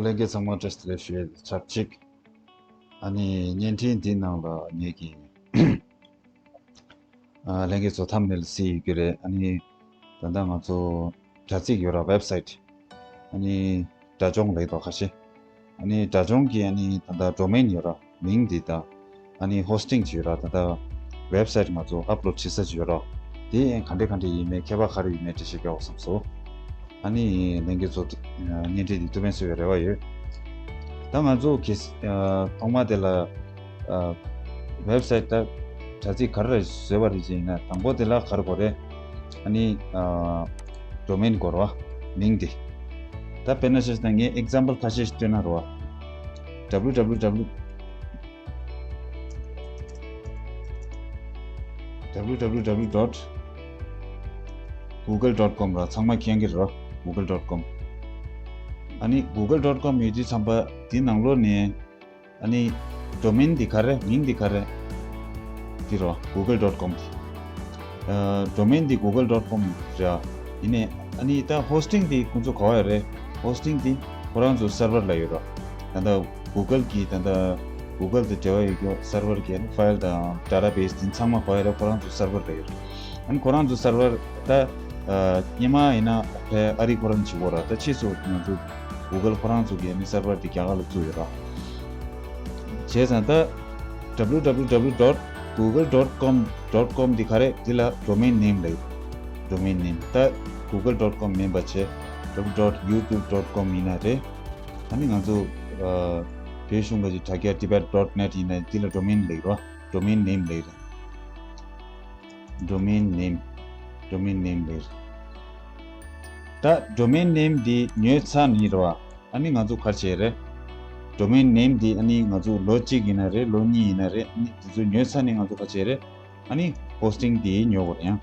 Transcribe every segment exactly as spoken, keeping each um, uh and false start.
ལྷན་རྒྱས་ཚང་མ་བཀྲ་ཤིས་བདེ་ལེགས་ཞུ་ཡས་ཆབས་ཅིག་ཨ་ནི་བརྙན་འཕྲིན་འདི་ནང་ལ་ངེད་ཀྱི་ཨ་ལྷན་རྒྱས་ཚོ་ཐམ་ནེལ་གཟིགས་ཡོད་ཀྱི་རེད། ཨ་ནི་ད་ལྟ་ང་ཚོ་དྲ་ཚིགས་ཡོད་ར། ཝེབ་སའིཊ། ཨ་ནི་དྲ་སྦྱོང་ལེགས་དོ་ཁ་ཤས། ཨ་ནི་དྲ་སྦྱོང་གི་ཨ་ནི་ད་ལྟ་ཌོ་མེན་ཡོད་ར། མིང་འདི་དང་ཨ་ནི་ཧོ་སི་ཊིང་ཅིག་ཡོད་ར། ད་ལྟ་ཝེབ་སའིཊ་ང་ཚོ་ཨབ་ལོཌ་བྱེད་ས་ཅིག་ཡོད་ར། དེ་ཡང་ག་འདྲ་ག་འདྲ་ཡིན་མིན་ཁྱད་པར་ག་རེ་ཡིན་མིན་འགྲེལ་བཤད་རྒྱག་དགོས་བསམ་སོང་། ཨ་ནི་ལྷན་རྒྱས་ཚོ་བརྙན་འཕྲིན་འདི་ཐུགས་ཕན་གསོས་པའི་རེ་བ་ཡོད། ད་ང་ཚོ་གི་ཐོག་མ་དེ་ལ་ཝེབ་སའིཊ་ད་དྲ་ཚིགས་ག་རེ་བཟོས་པ་རེད་ཅེ་ན། དང་པོ་དེ་ལ་ག་རེ་དགོས་རེད། ཨ་ནི་ཌོ་མེན་དགོས་ར་བ། མིང་དེ། ད་དཔེར་ན་ཆ་བཞག་ན་ངས་ཨེག་ཛམ་པལ་ཁ་ཤས་ཤིག་སྟོན་ན་ར་བ། www www dot google dot com ར། ཚང་མ་མཁྱེན་གྱི་རེད་ར། google dot com། ཨ་ནི་google dot com ཡོད་དུས་ཙམ་པ་དེ་ནང་ལོགས་ནས་ཨ་ནི་ཌོ་མེན་འདི་ག་རེ། མིང་འདི་ག་རེ། འདི་རོ། google dot com འདི། ཨ་ཌོ་མེན་འདི་google dot com རེད། ཡིན་ནའི་ཨ་ནི་ད་ཧོ་སི་ཊིང་འདི་ཁོང་ཚོ་ག་བ་ཡོད་རེད། ཧོ་སི་ཊིང་འདི་ཁོ་རང་ཚོ་སར་བར་ལ་ཡོད་རོ། ད་ལྟ་གུ་གལ་གྱི་ད་ལྟ་གུ་གལ་དང་འབྲེལ་བ་ཡོད་རྒྱུ་སར་བར་གྱི་ཨ་ནི་ཕའིལ་དང་ཌེ་ཊ་བེ་སི་འདི་ཚང་མ་ག་བ་ཡོད་རེད། ཁོ་རང་ཚོ་སར་བར་ལ་ཡོད་རེད། ཨ་ནི་ཁོ་རང་ཚོ་སར་བར་ད་ཨ་སྔོན་མ་ཡིན་ན་ཕའི་ཨ་རི་ཁོ་རང་བྱེད་དགོས་ར། ད་ཕྱིས་སུ་ང་ཚོ་གུ་གལ་ཁོ་རང་ཚོ་གི་ཨ་ནི་སར་བར་དེ་རྒྱ་གར་ལ་བཙུགས་ཡོད་ར། བྱས་ཙང་ད་www dot google dot com dot com འདི་ག་རེ། འདི་ལ་ཌོ་མེན་ནེམ་ལབ་ཡོད། ཌོ་མེན་ནེམ། ད་google dot com མིན་པ་བྱས་www dot youtube dot com ཡིན་ན་རེད། ཨ་ནི་ང་ཚོ་ཨ་བོད་གཞུང་གི་དྲ་རྒྱ་tibet dot net ཡིན་ན་འདི་ལ་ཌོ་མེན་ལབ་ཡོད་ར། ཌོ་མེན་ནེམ་ལབ་ཡོད་རེད། ཌོ་མེན་ནེམ། ཌོ་མེན་ནེམ་ལབ་ཡོད་རེད། ད་ཌོ་མེན་ནེམ་འདི་ཉོས་ཚར་ནི་རེད་བ། ཨ་ནི་ང་ཚོ་ག་རེ་བྱེད་རེད། ཌོ་མེན་ནེམ་འདི་ཨ་ནི་ང་ཚོ་ལོ་གཅིག་ཡིན་ན་རེད། ལོ་གཉིས་ཡིན་ན་རེད། ཨ་ནི་དེ་ཚོ་ཉོས་ཚར་ནས་ང་ཚོ་ག་རེ་བྱེད་རེད། ཨ་ནི་ཧོ་སི་ཊིང་འདི་ཉོ་དགོས་རེད། ཡང་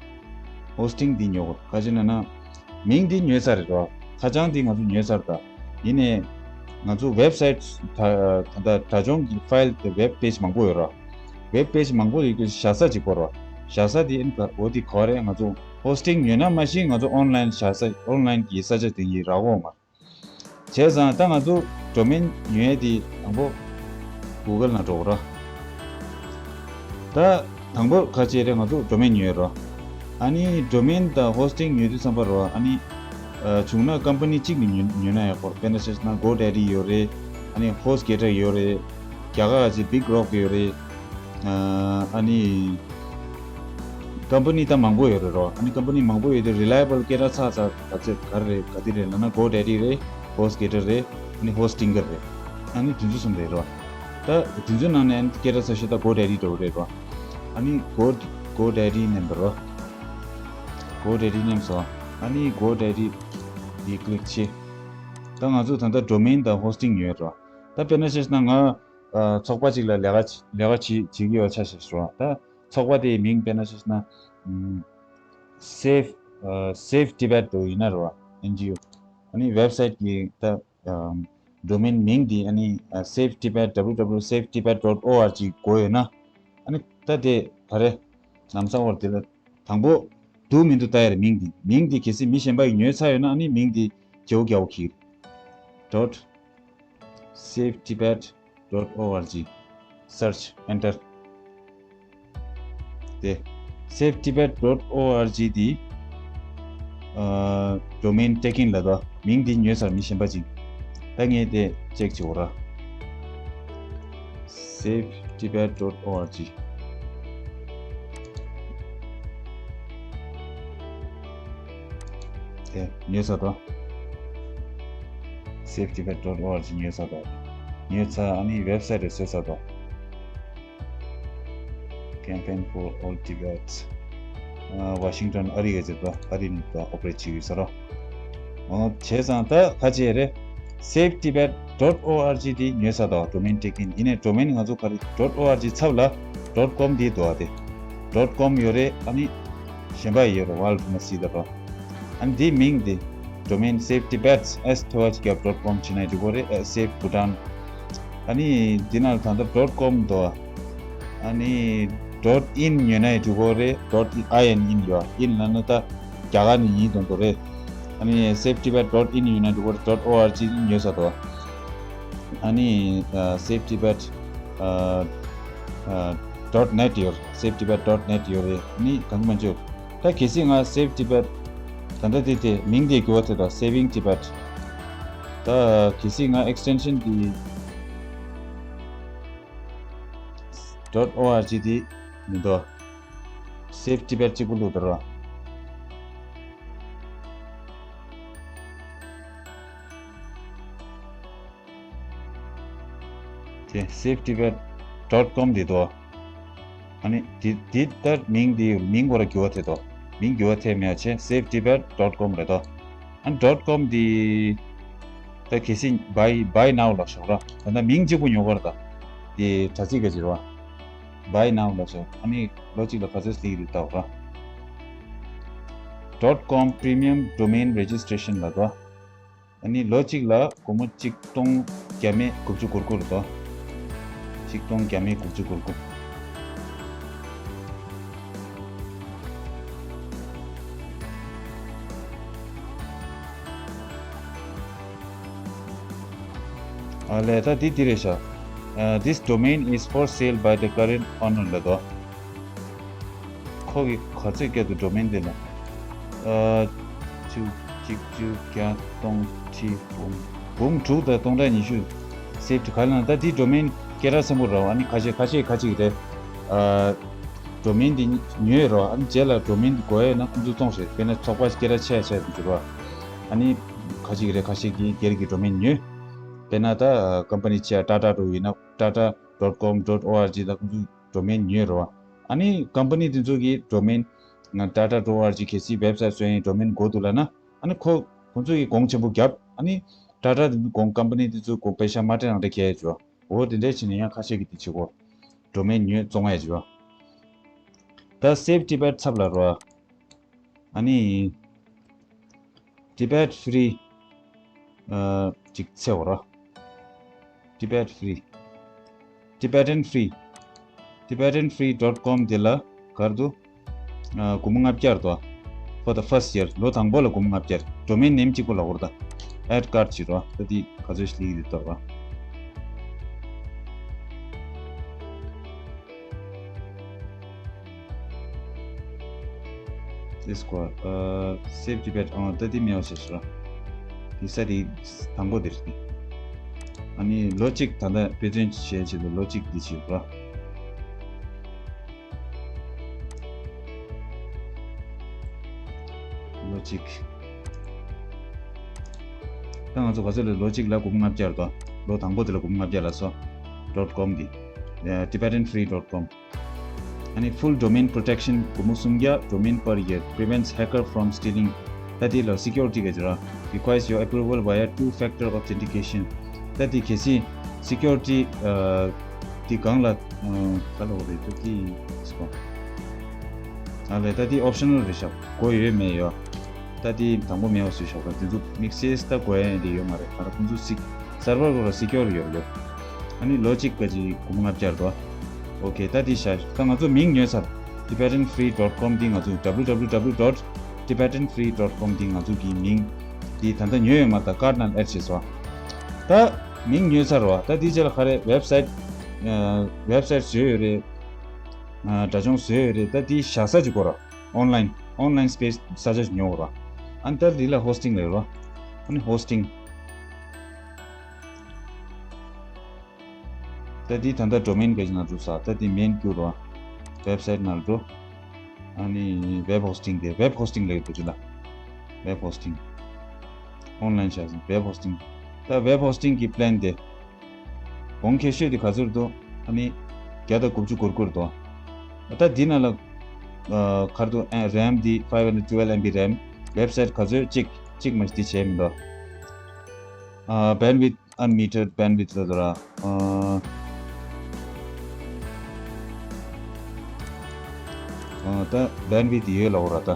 ཧོ་སི་ཊིང་འདི་ཉོ་དགོས་རེད། ག་རེ་བྱས་ན་ན་མིང་འདི་ཉོས་ཚར་རེད་བ། ཁ་བྱང་འདི་ང་ཚོ་ཉོས་ཚར་ད། ཡིན་ནའི་ང་ཚོ་ཝེབ་སའིཊ་ད་ད་ད་དྲ་སྦྱོང་གི་ཕའིལ་དེ་ཝེབ་པེ་ཇི་མང་པོ་ཡོད་ར། ཝེབ་པེ་ཇི་མང་པོ་ཡོད་རྒྱུ་བཞག་ས་གཅིག་པོ་ར། བཞག་ས་དེ་ཨ་ནི་ག་འོ་དེ་ག་བ་རེད། ང་ཚོ་ཧོ་སི་ཊིང་ཉོས་ན་མ་གཞི་ང་ཚོ་ཨོན་ལན་བཞག་ས་ཨོན་ལན་གྱི་ས་ཆ་དེ་ཡི་རག་འོང་མ། བྱས་ཙང་ད་ང་ཚོ་ཌོ་མེན་ཉོ་ཡས་དེ་དང་པོ་གུ་གལ་ནང་འགྲོ་དགོས་ར། ད་དང་པོ་ག་རེ་བྱེད་རེད། ང་ཚོ་ཌོ་མེན་ཉོ་ཡས་ར། ཨ་ནི་ཌོ་མེན་དང་ཧོ་སི་ཊིང་ཉོ་དུས་ཙམ་པ་ར། ཨ་ནི་ཨ་བྱུང་ན་ཀམ་པ་ནི་གཅིག་ནས་ཉོ་ཉོ་ན་ཡག་པོ་རེད། དཔེར་ན་ཆ་བཞག་ན་གོ་ཌེ་ཌི་ཡོད་རེད། ཨ་ནི་ཧོ་སི་ཊི་གེ་ཊར་ཡོད་རེད། རྒྱ་གར་གྱི་བིག་རོག་ཡོད་རེད། ཨ་ནི་ཀམ་པ་ནི་ད་མང་པོ་ཡོད་རེད་རོ། ཨ་ནི་ཀམ་པ་ནི་མང་པོ་ཡོད་དེ་རི་ལ་ཡེ་བལ་སྐད་གྲགས་ཚ་ཚ་ག་ཚོད་ག་རེ་རེད། ག་དེ་རེད་ལབ་ན་གོ་ཌེ་ཌི་རེད། ཧོ་སི་ཊི་གེ་ཊར་རེད། ཨ་ནི་ཧོ་སི་ཊིང་གི་རེད། ཨ་ནི་དེ་ཚོ་གསུམ་རེད་རོ། ད་དེ་ཚོའི་ནང་ནས་ཨ་ནི་སྐད་གྲགས་ཚ་ཤོས་ད་གོ་ཌེ་ཌི་འདྲ་བོ་རེད་རོ། ཨ་ནི་གོ་གོ་ཌེ་ཌི་མནན་པ་རོ། གོ་ཌེ་ཌི་མནན་སོང་། ཨ་ནི་གོ་ཌེ་ཌི་འདི་ཀི་ལིག་བྱེད། ད་ང་ཚོ་ད་ལྟ་ཌོ་མེན་དང་ཧོ་སི་ཊིང་ཉོས་རོ། ད་དཔེར་ན་ཆ་བཞག་ན་ང་ཨ་ཚོགས་པ་གཅིག་ལ་ལས་ཀ་བྱེད་ལས་ཀ་བྱེད་བྱེད་ཀྱི་ཡོད་ཆ་བཞག་རོ། ད་ཚོགས་པ་དེའི་མིང་དཔེར་ན་ཆ་བཞག་ན་ཨམ་Save ཨ་Save Tibet དུ་ཡིན་ན་རོ། ཨེན་ཇི་ཨོ། ཨ་ནི་ཝེབ་སའིཊ་གི་ད་ཨམ་ཌོ་མེན་མིང་འདི་ཨ་ནི་ཨ་Save Tibet www save tibet dot org དགོས་ཡོད་ན། ཨ་ནི་ད་དེ་ག་རེ་ལམ་སང་བར་དེ་ལ་དང་པོ་འདུག་མི་འདུག་ལྟ་ཡ་རེད། མིང་འདི་མིང་འདི་གལ་སྲིད་མི་གཞན་པ་ཡིས་ཉོས་ཚར་ཡོད་ན། ཨ་ནི་མིང་འདི་བརྗེ་པོ་རྒྱག་དགོས་ཀྱི་རེད། dot save tibet dot org search enter དེ། save tibet dot org དེ་ཨ་ཌོ་མེན་ཊེག་ཨིན་ལབ་དོ། མིང་དེ་ཉོས་ཚར་མི་གཞན་པ་ཅིག་ད་ངས་དེ་ཅེག་བྱེད་དགོས་ར། save tibet dot org དེ་ཉོས་ཚར་དོ། save tibet dot org ཉོས་ཚར་དོ། ཉོས་ཚར། ཨ་ནི་ཝེབ་སའིཊ་རེ་བཟོས་ཚར་དོ། Campaign for All Tibets ཨ་Washington ཨ་རི་ག་ཟེར་དོ། ཨ་རི་ནས་དོ་ཨོ་པ་རེཊ་བྱེད་ཀྱི་ཡོད་ས་རོ། འོ་བྱས་ཙང་ད་ག་བྱེད་རེད། save tibet dot org དེ་ཉོས་ཚར་དོ། ཌོ་མེན་ཊེག་ཨིན། ཡིན་ནའི་ཌོ་མེན་ང་ཚོ་ག་རེ་dot org ཚབ་ལ་dot com དེ་འདུག་ཨ། དེ་dot com ཡོད་རེད། ཨ་ནི་གཞན་པ་ཡོད་རེད། ཝལ་ཌི་ན་སི་ད་རོ། ཨ་ནི་འདིའི་མིང་འདི་ཌོ་མེན་save tibet s ཐོ་བ་ཅིག་རྒྱབ་dot com བྱེད་ན་འགྲིག་གི་རེད། ཨ་save Bhutan ཨ་ནི་འདི་ནང་ད་ལྟ་dot com འདུག་ཨ། ཨ་ནི་dot in ཉོས་ན་འགྲིག་གི་རེད། dot in ཨ་ཡན་ཨིན་ཡོད། ཨིན་ལབ་ན་ད་རྒྱ་གར་ནས་ཡིན་དོན་དུ་རེད། ཨ་ནི་save tibet dot in ཉོས་ན་འགྲིག་གི་རེད། dot org ཉོས་ས་འདུག་ཨ་ནི་ཨ་Save Tibet ཨ་ཨ་dot net ཡོད། Save Tibet dot net ཡོད་རེད། ཨ་ནི་གང་གི་མ་འཇོག་ད་གལ་སྲིད་ང་Save Tibet ད་ལྟ་དེ་དེ་མིང་དེ་འགྱུར་བ་དེ་དང་Saving Tibet ད་གལ་སྲིད་ང་extension དེ་dot org དེ་མི་འདུག Save Tibet གཅིག་པུ་བླུགས་དོ་ར། དེ་save tibet dot com དེ་དོ། ཨ་ནི་དེ་དེ་ལྟར་མིང་དེ་མིང་སྐོར་འགྱུར་བ་ཐེབས་དོ། མིང་འགྱུར་བ་ཐེབས་མེད་ཆེ་save tibet dot com རེད་དོ། ཨ་ནི་dot com དེ་ད་གལ་སྲིད་buy buy now ལ་ཞོག་ར། ད་ལྟ་མིང་གཅིག་པུ་ཉོ་གར་ད། དེ་དྲ་ཚིགས་ག་ཅི་ར། Buy now ལ་ཞོག་ཨ་ནི་ལོ་གཅིག་ལ་ག་ཚོད་སླེབས་ཀྱི་རེད་ལྟ་བ་ར། dot com premium domain registration ལ་དོ། ཨ་ནི་ལོ་གཅིག་ལ་སྒོར་མོ་གཅིག་སྟོང་བརྒྱ་མེད་དགུ་བཅུ་གོ་དགུ་རེད་དོ། གཅིག་སྟོང་བརྒྱ་མེད་དགུ་བཅུ་གོ་དགུ། ཨ་ལས་ད་འདི་འདི་རེད་ཤག་ཨ། This domain is for sale by the current owner ལ་དོ། ཁོ་གིས་ག་ཚོད་བསྐྱལ་འདུག domain དེ་ལ། ཨ། བཅུ། གཅིག་བཅུ་བརྒྱ་སྟོང་ཁྲི་འབུམ། འབུམ་དྲུག་དང་སྟོང་ཕྲག་ཉི་ཤུ་save ག་ལ་ན་ད་འདི་domain སྐད་གྲགས་ཆེན་པོ་རེད། ཨ་ནི་ཁ་ཤས་ཁ་ཤས་ཁ་ཅིག་རེད། ཨ། domain དེ་ཉོས་རོ། ཨ་ནི་རྗེས་ལ་domain དེ་དགོས་ཡས་ན་ཁོང་ཚོ་བཙོང་ཤེས། དཔེར་ན་ཚོགས་པ་སྐད་གྲགས་ཆེ་ཆེ་དུ་འགྱུར་བ། ཨ་ནི་ཁ་ཅིག་རེད། ཁ་ཤས་ཀྱིས་སྒེར་གྱི་domain ཉོས། དཔེར་ན་ད་company ཆེ་tata group ཡིན་ན་tata dot com dot org ད་ཁོང་ཚོ་domain ཉོས་རོ། ཨ་ནི་company དེ་ཚོ་གི་domain ང་tata dot org གལ་སྲིད་website བཟོ་ཡིན་domain དགོས་འདུག་ལབ་ན། ཨ་ནི་ཁོ་ཁོང་ཚོ་གི་གོང་ཆེན་པོ་བརྒྱབ། ཨ་ནི་tata དེ་ཚོ་གོང་company དེ་ཚོ་གོང་པེ་ཤ་མ་སྤྲད་ནང་དེ་གས་བྱོ། འོ་དེ་འདྲས་བྱས་ནས་ཡང་ཁ་ཤས་ཀྱི་དེ་བྱེད་གོ domain ཉོས་བཙོང་ཡ་བྱོ། ད་save tibet ཚབ་ལ་རོ། ཨ་ནི། Tibet Free ཨ། ཅིག་ཚེ་བ་ར། Tibet Free Tibetan Free Tibetan Free dot com དེ་ལ་གར་དུ་ཨ། སྒོར་མོ་ལྔ་བརྒྱ་རེད་དོ། For the first year ལོ་དང་པོ་ལ་སྒོར་མོ་ལྔ་བརྒྱ། domain name གཅིག་པོ་ལ་འོར་ད། add cart བྱེད་རོགས། ད་དེ་ག་ཚོད་ཞིག་ལིག་དེ་ལྟ་བ། This squad ཨ། Save Tibet ཨ། ད་དེ་མེད་པ་བྱས་ཤིག་ར། དེ་ས་དེ་དང་པོ་དེ་རེད། ཨ་ནི་ལོ་གཅིག་ད་ལྟ་དཔེ་མཚོན་བྱས་ཆེད་དུ་ལོ་གཅིག་འདི་བྱེད་ར། ལོ་གཅིག་ད་ང་ཚོ་ག་ཚོད་ལ་ལོ་གཅིག་ལ་སྒོར་མོ་ལྔ་བརྒྱ་རེད་དོ། ལོ་དང་པོ་དེ་ལ་སྒོར་མོ་ལྔ་བརྒྱ་ལ་སོ། dot com འདི། ཨ། tibetan free dot com ཨ་ནི་full domain protection སྒོར་མོ་སུམ་བརྒྱ domain per year prevents hacker from stealing ད་དེ་ལ་security ག་ཅི་ར། requires your approval via two factor authentication ད་དེ་གལ་སྲིད་security ཨ། དེ་གང་ལ་ཨ། ག་ལ་འོ་རེད་ད་དེ་སོ། ཨ་ལས་ད་དེ་optional རེད་ཤག་དགོས་ཡོད་མེད་ཡོད། ད་དེ་དང་པོ་མེད་པ་བཟོས་ཤག་ད་དེ་ཚོ་དམིགས་བསལ་ད་དགོས་ཡ་དེ་ཡོད་མ་རེད། ད་ཁོང་ཚོ་སི་server སྐོར་ལ་secure ཡོད་ཡོད། ཨ་ནི་ལོ་གཅིག་ག་ཅིག་སྒོར་མོ་ལྔ་བརྒྱ་རེད་དོ། ཨོ་ཁེ་ད་དེ་ཤ་ད་ང་ཚོ་མིང་ཉོས་ཚར། tibetan free dot com དེ་ང་ཚོ་www dot tibetan free dot com དེ་ང་ཚོ་གི་མིང་དེ་ད་ལྟ་ཉོས་ཡོད་མ་ད་cart ནང་add བྱས་སོང་། ད་མིང་ཉོས་ཚར་བ་ད་དེ་རྗེས་ལ་ག་རེ་website ཨ། website བཟོས་ཡོད་རེད། ཨ། དྲ་ལྗོངས་བཟོས་ཡོད་རེད། ད་དེ་བཞག་ས་ཅིག་དགོས་ར། online online space ས་ཆ་ཅིག་ཉོ་དགོས་ར། ཨ་ནི་ད་དེ་ལ་hosting ལབ་ར། ཨ་ནི་hosting ད་དེ་ད་ལྟ་domain ག་ཅིག་ནང་འགྲོ་ས། ད་དེ་main བསྐྱུར་ར། website ནང་འགྲོ། ཨ་ནི་web hosting དེ་web hosting ལབ་ཡོད་དེ་ལ། web hosting online བཞག་ས་web hosting ད་web hosting གི་plan དེ། གོང་ཁེ་ཤོས་དེ་ག་ཚོད་འདུག་ཨ་ནི་བརྒྱ་དང་དགུ་བཅུ་གོ་དགུ་འདུག་ད་འདི་ནང་ལ་ཨ། གར་དུ་ཨ། ram དེ་five hundred twelve M B ram website ག་ཚོད་གཅིག་གཅིག་མ་གཏོགས་བྱས་མི་འདུག་ཨ། bandwidth unmetered bandwidth ལ་འདུག་ར། ཨ། ཨ། ད་bandwidth ཡོད་ལབ་ར་ད།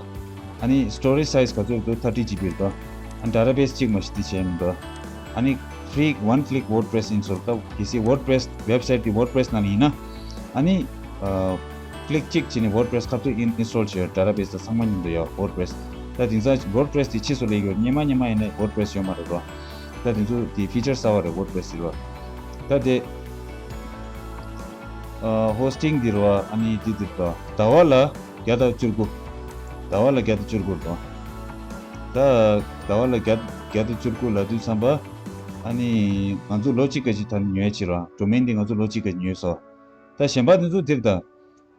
ཨ་ནི་storage size ག་ཚོད་འདུག thirty G B རེད་དོ། ཨ་ནི་database གཅིག་མ་གཏོགས་བྱས་མི་འདུག་ཨ་ནི་free one click WordPress install ད་གལ་སྲིད་WordPress website དེ་WordPress ནང་ལ་ཡིན་ན། ཨ་ནི་ཨ། click གཅིག་བྱས་ནས་WordPress ཁ་ཐུག་in install བྱས་database དང་ཚང་མ་མཉམ་དུ་ཡོད་WordPress ད་དེང་སང་WordPress དེ་ཕྱིས་སུ་སླེབས་ཡོད། སྔོན་མ་སྔོན་མ་ཡིན་ན་WordPress ཡོད་མ་རེད་དོ། ད་དེ་ཚོ་དེ་feature གསར་བ་རེད་WordPress ཟེར་བ། ད་དེ་ཨ་ཧོ་སི་ཊིང་འདི་རེད་བ། ཨ་ནི་འདི་འདི་རེད་དོ། ཟླ་བ་ལ་བརྒྱ་དང་བཅུ་དགུ། ཟླ་བ་ལ་བརྒྱ་དང་བཅུ་དགུ་རེད་དོ། ད་ཟླ་བ་ལ་བརྒྱ་བརྒྱ་དང་བཅུ་དགུ་ལབ་དུས་ཙམ་པ། ཨ་ནི་ང་ཚོ་ལོ་གཅིག་ག་ཅིག་ད་ནི་ཉོས་ཕྱིར་ར། ཌོ་མེན་འདི་ང་ཚོ་ལོ་གཅིག་ག་ཉོས་སོ། ད་གཞན་པ་འདི་ཚོ་འདིར་ད།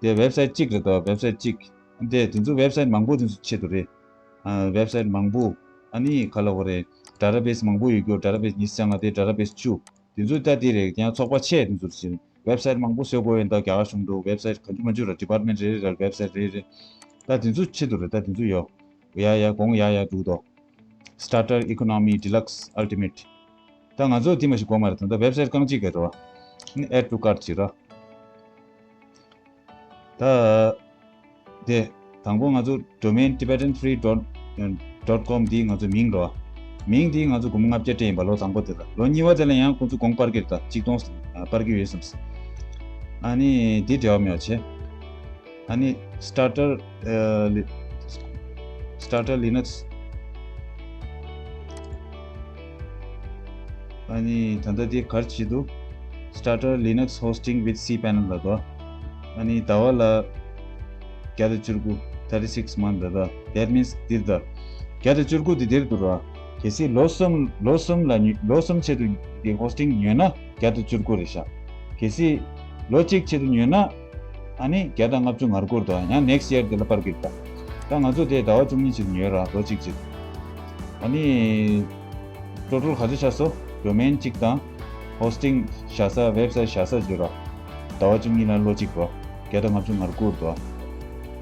དེ་ཝེབ་སའིཊ་གཅིག་རེད་དོ། ཝེབ་སའིཊ་གཅིག་དེ་དེ་ཚོ་ཝེབ་སའིཊ་མང་པོ་དེ་ཚོ་ཆེད་དུ་རེད། ཨ་ཝེབ་སའིཊ་མང་པོ། ཨ་ནི་ག་ལབ་དགོས་རེད། ཌེ་ཊ་བེ་སི་མང་པོ་ཡོད་རྒྱུ། ཌེ་ཊ་བེ་སི་ཉི་ཤུ་རྩ་ལྔ་དེ་ཌེ་ཊ་བེ་སི་བཅུ། དེ་ཚོ་ད་དེ་རེད། དེ་ཡང་ཚོགས་པ་ཆེ་དེ་ཚོ་རེད། ཝེབ་སའིཊ་མང་པོ་བཟོ་དགོས་ཡོད། ད་རྒྱ་གར་གཞུང་འདུག་ཝེབ་སའིཊ་ག་ཚོད་མ་ཚོད་ར། ཌི་པཱརཊ་མེན་ཊ་རེ་རེ་ར་ཝེབ་སའིཊ་རེ་རེ། ད་དེ་ཚོ་ཆེད་དུ་རེད། ད་དེ་ཚོ་ཡོད། ཡ་ཡ་གོང་ཡ་ཡ་འགྲོ་དོ། Starter Economy Deluxe Ultimate། ད་ང་ཚོ་དེ་མ་ཞིག་གོ་མ་རེད། ད་ད་ཝེབ་སའིཊ་རྐང་གཅིག་ག་རེད་བ། ཨེཌ་ཊུ་ཀཱརཊ་བྱེད་ར། ད་དེ་དང་པོ་ང་ཚོ་ཌོ་མེན་ཊི་བེ་ཊན་ཕི་རི་ཌོ་ཊི་ཀོམ་འདི་ང་ཚོ་མིང་རོ། མིང་འདི་ང་ཚོ་སྒོར་མོ་ལྔ་བརྒྱ་སྤྲད་ཡིན་པ། ལོ་དང་པོ་དེ་ལ། ལོ་གཉིས་པ་དེ་ལ་ཡང་ཁོང་ཚོ་གོང་སྤར་གྱི་རེད། ད་གཅིག་སྟོང་སྤར་གྱི་ཡོད་བསམ། ཨ་ནི་འདི་འབྲེལ་བ་མེད་པ་བྱས། ཨ་ནི་སི་ཊར་ཊར་ཨ་ལི་སི་ཊར་ཊར་ལི་ནག་སི། ཨ་ནི་ད་ལྟ་དེ་ག་རེ་བྱེད་འདུག Starter Linux Hosting with cPanel ལབ་འདུག་ཨ་ནི་ཟླ་བ་ལ་བརྒྱ་དང་བཅུ་དགུ། thirty six month ལབ་འདུག That means འདིར་ད་བརྒྱ་དང་བཅུ་དགུ་དེ་འདིར་འདུག་ར། གལ་སྲིད་ལོ་གསུམ་ལོ་གསུམ་ལ་ཉོ་ལོ་གསུམ་ཆེད་དུ་དེ་ཧོ་སི་ཊིང་ཉོས་ན་བརྒྱ་དང་བཅུ་དགུ་རེད་ཤག་གལ་སྲིད་ལོ་གཅིག་ཆེད་དུ་ཉོས་ན། ཨ་ནི་བརྒྱ་དང་ལྔ་བཅུ་ང་དགུ་རེད་དོ། ཡང་next year དེ་ལ་སྤར་གྱི་རེད་ད། ད་ང་ཚོ་དེ་ཟླ་བ་བཅུ་གཉིས་ཕྱིན་ཉོས་ར། ལོ་གཅིག་ཕྱིན། ཨ་ནི་ཊོ་ཊལ་ག་ཚོད་ཆགས་སོང་། ཌོ་མེན་གཅིག་དང་། ཧོ་སི་ཊིང་བཞག་ས། ཝེབ་སའིཊ་བཞག་ས་བརྗོད་ར། ཟླ་བ་བཅུ་གཉིས་ལ་ལོ་གཅིག་རོ། བརྒྱ་དང་ལྔ་བཅུ་ང་དགུ་རེད་དོ།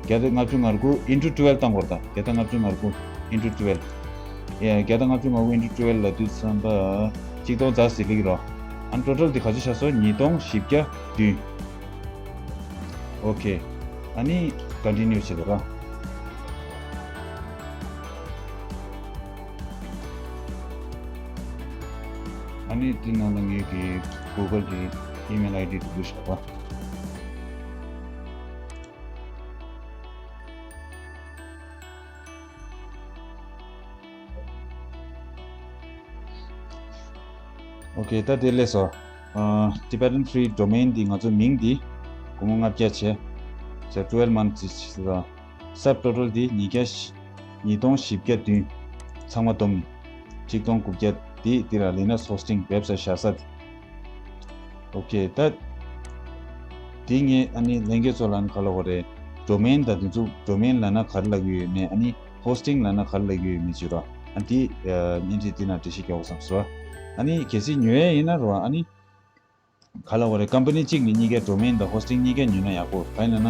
བརྒྱ་དང་ལྔ་བཅུ་ང་དགུ་into twelve བཏང་དགོས་རེད་ད། བརྒྱ་དང་ལྔ་བཅུ་ང་དགུ་into twelve། ཡ་བརྒྱ་དང་ལྔ་བཅུ་ང་དགུ་into twelve ལབ་དུས་ཙམ་པ། གཅིག་སྟོང་རྩ་བཞི་སླེབས་ཀྱི་རོ། ཨ་ནི་ཊོ་ཊལ་དེ་ག་ཚོད་ཆགས་སོང་། ཉིས་སྟོང་བཞི་བརྒྱ་བདུན། ཨོ་ཁེ། ཨ་ནི་ཀོན་ཊི་ནིའུ་བྱེད་དགོས་ར། ཨ་ནི་དེ་ནང་ལ་ངེད་ཀྱི་གུ་གལ་གྱི་ཨི་མེལ་ཨའི་ཌི་དེ་ཚོ་བཞག་པ། ཨོ་ཁེ། ད་དེ་ལས་སོ། ཨ་Tibetan Free Domain འདི་ང་ཚོ་མིང་འདི་སྒོར་མོ་ལྔ་བརྒྱ་བྱས། ཟེར་twelve months ཟེར། སབ་ཊོ་ཊལ་འདི་ཉིས་བརྒྱ། ཉིས་སྟོང་བཞི་བརྒྱ་བདུན། ཚང་མ་བསྡོམས་ནས་གཅིག་སྟོང་དགུ་བརྒྱ། འདི་འདི་ལ་Linux Hosting ཝེབ་སའིཊ་བཞག་ས་འདི། ཨོ་ཁེ། ད་འདི་ངས་ཨ་ནི་ལྷན་རྒྱས་ཚོ་ལ་ཨ་ནི་ག་ལབ་དགོས་རེད། ཌོ་མེན་དང་དེ་ཚོ། ཌོ་མེན་ལབ་ན་ག་རེ་ལབ་ཀྱི་ཡོད་མེད། ཨ་ནི་ཧོ་སི་ཊིང་ལབ་ན་ག་རེ་ལབ་ཀྱི་ཡོད་མེད་ཅིག་ར། ཨ་འདི་བརྙན་འཕྲིན་འདི་ནང་འགྲེལ་བཤད་རྒྱག་དགོས་བསམ་སོང་། ཨ་ནི་གལ་སྲིད་ཉོ་ཡས་ཡིན་ན་ར། ཨ་ནི་ག་ལབ་དགོས་རེད། ཀམ་པ་ནི་གཅིག་ནས་གཉིས་ཀ་ཌོ་མེན་དང་ཧོ་སི་ཊིང་གཉིས་ཀ་ཉོས་ན་ཡག་པོ། གང་ཡིན་ལབ་ན་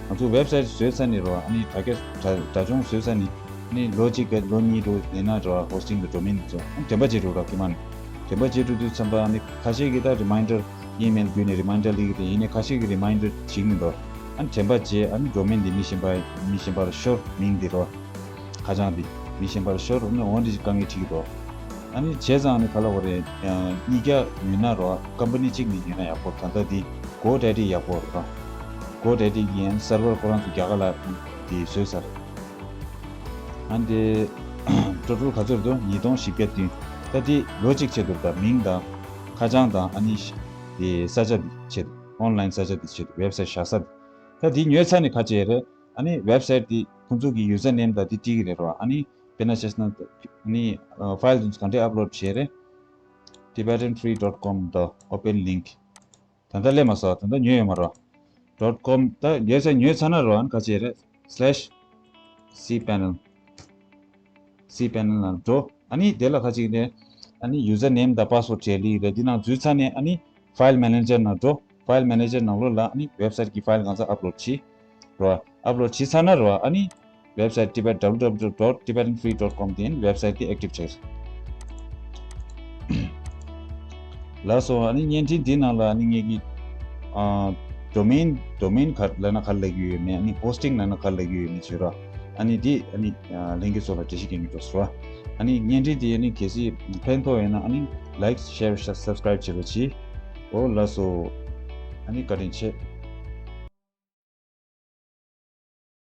ང་ཚོ་ཝེབ་སའིཊ་བཟོས་ཚར་ནས་ར། ཨ་ནི་དྲ་རྒྱ་དྲ་དྲ་སྦྱོང་བཟོས་ཚར་ནས། ཨ་ནི་ལོ་གཅིག་ག་ལོ་གཉིས་འགྲོ་ཡིན་ན་ར། ཧོ་སི་ཊིང་དང་ཌོ་མེན་དེ་ཚོ་ཨ་ནི་དྲན་པ་བརྗེད་འགྲོ་ར། ཁྱེད་མ་ནི་དྲན་པ་བརྗེད་འགྲོ་དུས་ཙམ་པ་ཨ་ནི་ཁ་ཤས་ཀྱིས་ད་རི་མའིན་ཌར་ཨི་མེལ་བརྒྱུད་ནས་རི་མའིན་ཌར་སླེབས་ཀྱི་རེད། ཡིན་ནའི་ཁ་ཤས་ཀྱིས་རི་མའིན་ཌར་བྱེད་ཀྱི་མི་འདུག་ཨ་ནི་དྲན་པ་བརྗེད། ཨ་ནི་ཌོ་མེན་འདི་མི་གཞན་པ་མི་གཞན་པར་ཤོར། མིང་འདི་ར། ཁ་བྱང་འདི་མི་གཞན་པར་ཤོར་ནས་འོ་འདི་དཀའ་ངལ་འཕྲད་ཀྱི་འདུག་ཨ་ནི་བྱས་ཙང་ཨ་ནི་ག་ལབ་དགོས་རེད། ཨ་གཉིས་ཀ་ཉོས་ན་ར། ཀམ་པ་ནི་གཅིག་ནས་ཉོས་ན་ཡག་པོ། ད་ལྟ་འདི་གོ་ཌེ་ཌི་ཡག་པོ་རེད་ར། གོ་ཌེ་ཌི་གི་ཨ་ནི་སར་ཝར་ཁོ་རང་ཚོ་རྒྱ་གར་ལ་འདི་བཟོས་ཚར། ཨ་ནི་དེ་ཊོ་ཊལ་ག་ཚོད་འདུག་ཉིས་སྟོང་བཞི་བརྒྱ་བདུན། ད་འདི་ལོ་གཅིག་ཆེད་དུ། ད་མིང་དང་ཁ་བྱང་དང་ཨ་ནི་དེ་ས་ཆ་འདི་ཆེད་དུ། ཨོན་ལའིན་ས་ཆ་འདི་ཆེད་དུ། ཝེབ་སའིཊ་བཞག་ས་འདི། ད་འདི་ཉོས་ཚར་ནས་ག་བྱེད་རེད། ཨ་ནི་ཝེབ་སའིཊ་འདི་ཁོང་ཚོ་གི་ཡུ་ཛར་ནེམ་དང་འདི་བྲིས་ཀྱི་རེད་ར། ཨ་ནི་དཔེར་ན་བྱས་ན་ཨ་ནི་ཕའིལ་འདི་ཚོ་ག་འདྲས་ཨབ་ལོཌ་བྱེད་རེད། Tibetan Free dot com the open link. ད་ལྟ་སླེབས་མ་སོང་། ད་ལྟ་ཉོས་ཡོད་མ་རེད། dot com ད་ཉོས་ཚར། ཉོས་ཚར་ན་ར་ཨ་ནི་ག་བྱེད་རེད། slash cpanel། cpanel ནང་འགྲོ། ཨ་ནི་དེ་ལ་ཁ་ཅིག་ནས་ཨ་ནི་ཡུ་ཛར་ནེམ་དང་པ་སི་ཝརཌ་བྲིས་ལེ་རེད། འདི་ནང་འཛུལ་ཚར་ནས་ཨ་ནི་ཕའིལ་མེ་ནེ་ཇར་ནང་འགྲོ། ཕའིལ་མེ་ནེ་ཇར་ནང་ལོགས་ལ་ཨ་ནི་ཝེབ་སའིཊ་གི་ཕའིལ་གང་ཚང་ཨབ་ལོཌ་བྱེད་རོ། ཨབ་ལོཌ་བྱེད་ཚར་ན་རོ། ཨ་ནི་ཝེབ་སའིཊ་Tibet www dot tibetanfree dot com དེ་ཡིན། ཝེབ་སའིཊ་དེ་ཨེག་ཊིབ་བྱེད། ལགས་སོ། ཨ་ནི་བརྙན་འཕྲིན་འདི་ནང་ལ་ཨ་ནི་ངེད་ཀྱི་ཨ་ཌོ་མེན་ཌོ་མེན་ག་ལབ་ན་ག་ལབ་ཀྱི་ཡོད་མེད། ཨ་ནི་ཧོ་སི་ཊིང་ལབ་ན་ག་ལབ་ཀྱི་ཡོད་མེད་བྱོས་རོགས། ཨ་ནི་འདི་ཨ་ནི་ཨ་ལྷན་རྒྱས་ཚོ་ལ་འགྲེལ་བཤད་རྒྱག་གི་འགྲོ་སོང་ར། ཨ་ནི་བརྙན་འཕྲིན་འདི་ཨ་ནི་གལ་སྲིད་ཕན་ཐོགས་ཡོད་ན་ཨ་ནི་ལའིཀ་ཤེར་སབ་སི་ཀ་རའིབ་བྱེད་རོགས་གྱིས། འོ་ལགས་སོ། ཨ་ནི་བཀའ་དྲིན་ཆེ།